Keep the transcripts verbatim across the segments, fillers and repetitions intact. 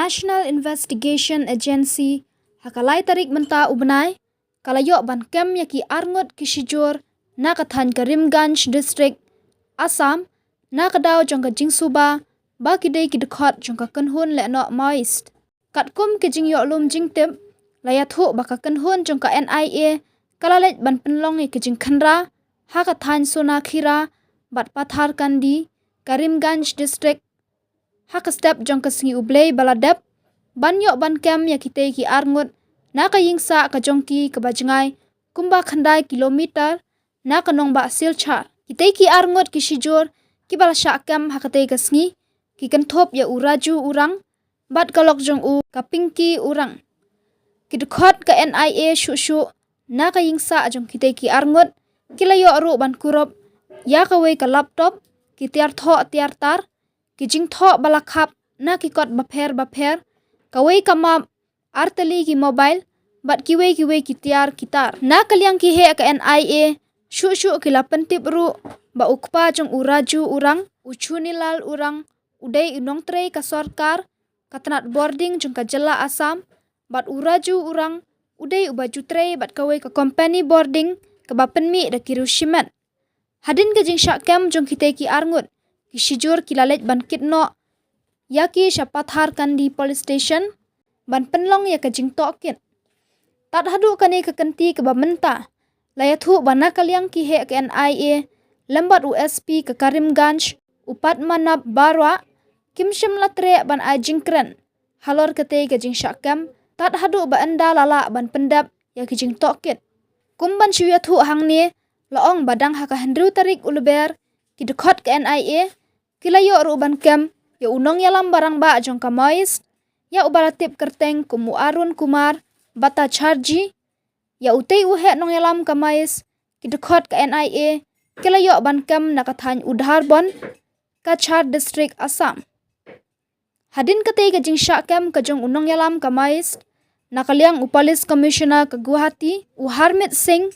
National Investigation Agency ha ka lai tarik mynta u bnai ka la ïoh ban kem ïa ki arngut ki shijur na ka thaiñ Karimganj District, Assam, na ka daw jong ka jingsuba ba ki dei ki dkhot jong ka kynhun lehnoh Maoist. Katkum ki jingïohlum jingtip, la ïathuh ba ka kynhun jong ka N I A ka la leit ban pynlong ïa ki jingkhynra ha ka thaiñ Sonakhira bad Patharkandi, Karimganj District, ha ka step jong ka sngi U Blei ba la dep, ban ïoh ban kem ïa kitei ki arngut na ka ïingsah ka jong ki kaba jngai kumba khyndai kilometer na ka nongbah Silchar. Kitei ki arngut ki shijur kiba la shah kem ha katei ka sngi ki kynthup ïa u Raju Urang bad ka lok jong u ka Pinky Urang. Ki dkhot ka N I A shuh shuh na ka ïingsah jong kitei ki arngut ki la ïoh ruh ban kurup ïa kawei ka laptop, ki tiar thoh tiar tar, ki jingthoh ba la khap na ki kot bapher bapher, kawei ka map, ar tylli ki mobile bad kiwei kiwei ki tiar ki tar. Na ka liang ki heh ka N I A shuh shuh ki la pyntip ruh ba u kpa jong u Raju Urang, u Chunilal Urang, u dei u nongtrei ka sorkar ka tnat bording jong ka jylla Assam, bad u Raju Urang u dei uba ju trei bad kawei ka kompani bording kaba pynmih da ki riew shimet. Hadien ka jingshah kem jong kitei ki arngut, ki shijur ki la leit ban kit noh ïa ki sha Patharkandi Police Station ban pynlong ïa ka jingtohkit. Tad haduh kane ka kynti kaba mynta, la ïathuh ba na ka liang ki heh ka N I A lem bad u S P ka Karimganj, u Padmanabh Barua, kim shym la treh ban ai jingkren halor katei ka jingshah kem tad haduh ba ynda la lah ban pyndep ïa ki jingtohkit. Kum ban shu ïathuh hangne, la ong ba dang ha ka hynriew tarik u Lber, ki dkhot ka N I A ki la ïoh ruh ban kem ïa u nongïalam ba rangbah jong ka Maoist, ïa uba la tip kyrteng kum u Arun Kumar Bhattacharjee. Ïa utei u heh nongïalam ka Maoist, ki dkhot ka N I A ki la ïoh ban kem na ka thaiñ Udharbond, Cachar District, Assam. Hadien katei ka jingshah kem ka jong u nongïalam ka Maoist, na ka liang u Police Commissioner ka Guwahati, u Harmeet Singh,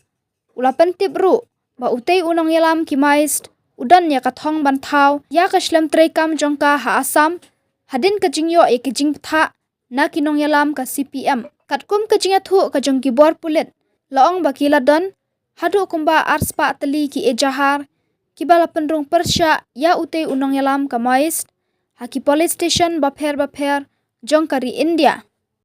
u la pyntip ruh ba utei u nongïalam ki Maoist u don ïa ka thong ban thaw ïa ka shlem treikam jong ka ha Assam, hadien ka jingïoh ïa ki jingbthah na ki nongïalam ka C P M. Katkum ka jingïathuh ka jong ki bor pulit, la ong ba ki la don haduh kumba arspah tylli ki ejahar kiba la pynrung pyrshah ïa utei u nongïalam ka Maoist ha ki police station bapher bapher jong ka ri India.